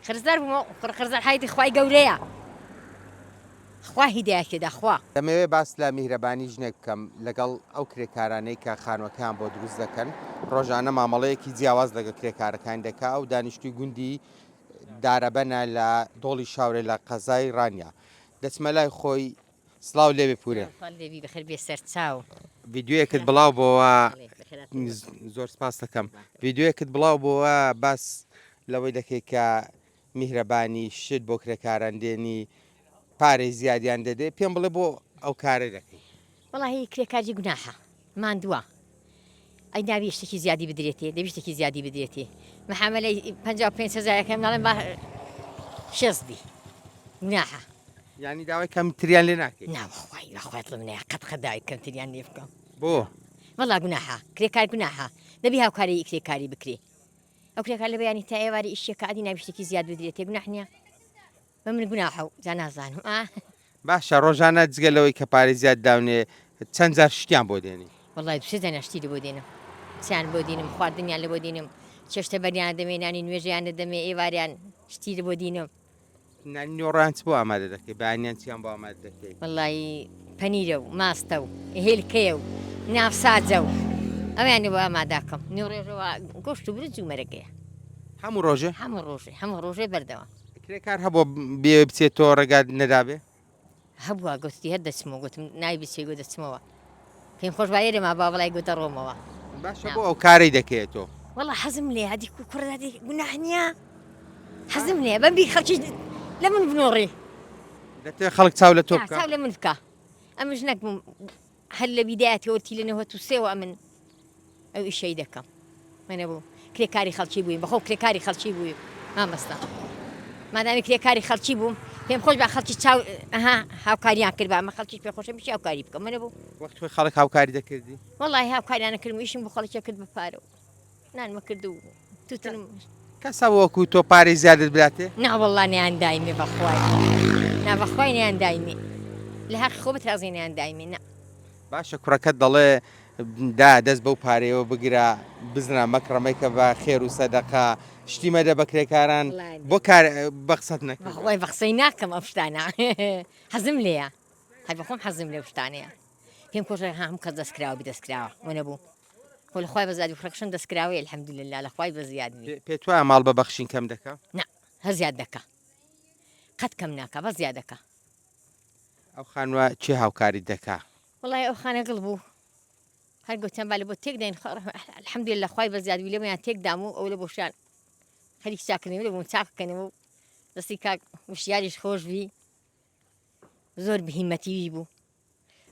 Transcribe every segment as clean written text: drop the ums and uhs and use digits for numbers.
قەرزدار بوومەوە کوڕە قەرزدار حایەتی خوای گەورەیە خوا هیدایەت تێدا خوا. دەمەوێت باس لە میهرەبانی ژنێک بکەم لەگەڵ ئەو کرێکارانەی کە خانوەکەیان بۆ دروست دەکەن، ڕۆژانە مامەڵەیەکی جیاواز لەگەڵ کرێکارەکانی دەکا، ئەو دانیشتووی گوندی دارەبەنە لە دۆڵی شاورێ لە قەزای ڕانیە. دەچمە لای خۆی سڵاو لێبێ پورێ. سڵاو لێبی بەخێر بێ سەرچاو. ڤیدیۆیەکت بڵاو بۆوە زۆر سپاس دەکەم ڤیدیۆیەکت بڵاو بۆوە باس لەوەی دەکەی کە میهرەبانی شت بۆ کرێکاران دێنی پارەی زیادیان دەدێ پێم بڵێ بۆ ئەو کارە دەکەی. وەڵاهی کرێکاری گوناحە ماندووە ئەی نابی شتێکی زیادی بدرێتێ دەبی شتێکی زیادی بدرێتێ محامەلەی 55 هەزارەکەم ناڵێم با شێست بی گوناحە یانی داوای کەمتریان لێ ناکەی؟ نا بەخوای بەخوای دڵم نایە قەت قەت داوای کەمتریان لێ بکەم. بۆ؟ وەڵا گوناحە کرێکار گوناحە دەبی هاوکاری کرێکاری بکرێ ئەو کرێکار لە بەیانی تا ئێوارە ئیشیەکە ئەدی نابی شتێکی زیاد بدرێتێ گوناح نییە؟ بە من گوناحە و جا نازانم ئا. باشە ڕۆژانە جگە لەوەی کە پارەی زیاد داونێ چەند جار شتیان بۆ دێنی؟ وەڵای دوو سێ دانە شتی لەبۆ دێنم چیان بۆ دینم خواردنیان لەبۆ دینم چێشتە بەریان دەمێ نانی نوێژیان دەدەمێ ئێواریان شتی لەبۆ دینم. نانی نیوەڕۆیان چ بۆ ئامادە دەکەی بەیانیان چیان بۆ ئامادە دەکەی؟ وەڵایی پەنیرە و ماستە و هێلکەیە و ناوساجە و ئەویان بۆ ئاماداکەم نیوڕێژەوە گۆشت و برنج و مەرەگەیە. هەموو ڕۆژێ؟ هەموو ڕۆژێ هەموو ڕۆژێ بەردەوام. کرێکار هەبووە بیەوێ بچێت تۆ ڕێگات نەدابێ؟ هەبووە گوتی هەر دەچمەوە گوتم نای بچێ گوت دەچمەوە پێم خۆش با ئێرە مابا وەڵای گوت دەڕۆمەوە. باشە بۆ ئەو کارەی دەکەیە تۆ؟ وەڵا حەزم لێیە ئەدی کو کوڕە دادی گوناح نییە حەزم لێیە بەم بی خەڵکی لە من بنۆڕی. دەتەوێ خەڵک چاو لە تۆ بکا؟ چاو لە من بکا ئەمن ژنەک بووم هەر لە بیدایەتەوە تی لە نەوەت و سێوە ئەمن ئەو ئیشەی دەکەم منە بوو کرێکاری خەڵکی بووین بەخۆم کرێکاری خەڵکی بوویم مامەستا مادامی کرێکاری خەڵکی بووم پێم خۆش بە خەڵکی چاو ئەها هاوکاریان کرد بە ئەمە خەڵکی پێ خۆشە بچی هاوکاری بکەم منە بوو وەخت خۆی خەڵک هاوکاری دەکردی وەڵی هاوکاریانە کردم ئیشم بۆ خەڵکی کرد بە پارە و نانمە کرد و توتنم کەس هەبوو وەکو تۆ پارەی زیادت بداتێ؟ نا وەڵا نەیان دایمێ بەخوای نا بەخوای نەیان دایمێ لە هەقی خۆ بترازێ نەیان دایمێ نا. باشە کوڕەکەت دەڵێ دا دەست بەو پارەیەوە بگرە بزنە مەکڕە مەیکە بە خێر و سەدەقە شتی مەدە بە کرێکاران بۆ کار بە قسەت نەکردووە؟ بەخوای بە قسەی ناکەم ئەو شتانە حەزم لێیە هەر بەخۆم حەزم لەو شتانەیە پێم خۆشە هەموو کەس دەستکراوە بی دەستکراوە وەنەبوو خۆ لە خوای بەزیادی کوڕەکەشم دەستکراوەیە الحمدللە لە خوای بەزیاد بی. پێت وایە ماڵ بە بەخشین کەم دەکا؟ نا هەر زیاد دەکا قەت کەم ناکا بەس زیاد دەکا. ئەو خانوە کێ هاوکاریت دەکا؟ وەڵای ئەو خانە گڵ بوو هەر گوتیان با لە بۆ تێک دەین الحمدللە خوای بەزیاد بی لەمەیان تێک دام و ئەو لە بۆشیان خەریک چاکردنەوە لە بوون چاک بکەنەوە و دەستی کاک وشیاریش خۆش بی زۆر بهیمەتیوی بوو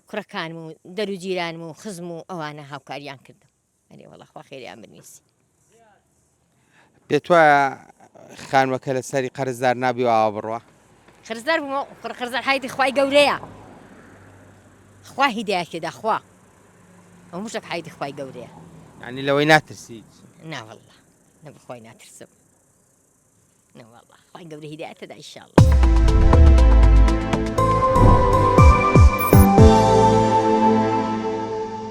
کوڕەکانم و دەر و جیرانم و خزم و ئەوانە هاوکاریان کردم ئەرێ وەڵا خوا خێریان بنویسی. پێت وایە خانوەکە لە سەری قەرزدار نابی و ئاوا بڕوا؟ قەرزدار بوومەوە کوڕە قەرزدار حایەتی خوای گەورەیە خوا هیدایەت تێدا خوا ئەو مشتێک حایەتی خوای گەورەیە. یانی لەوەی ناترسیت؟ نا واللە نە بەخوای ناترسم. نەوەڵا خوای گەورە هیدایەتە دا ئیشاڵڵا.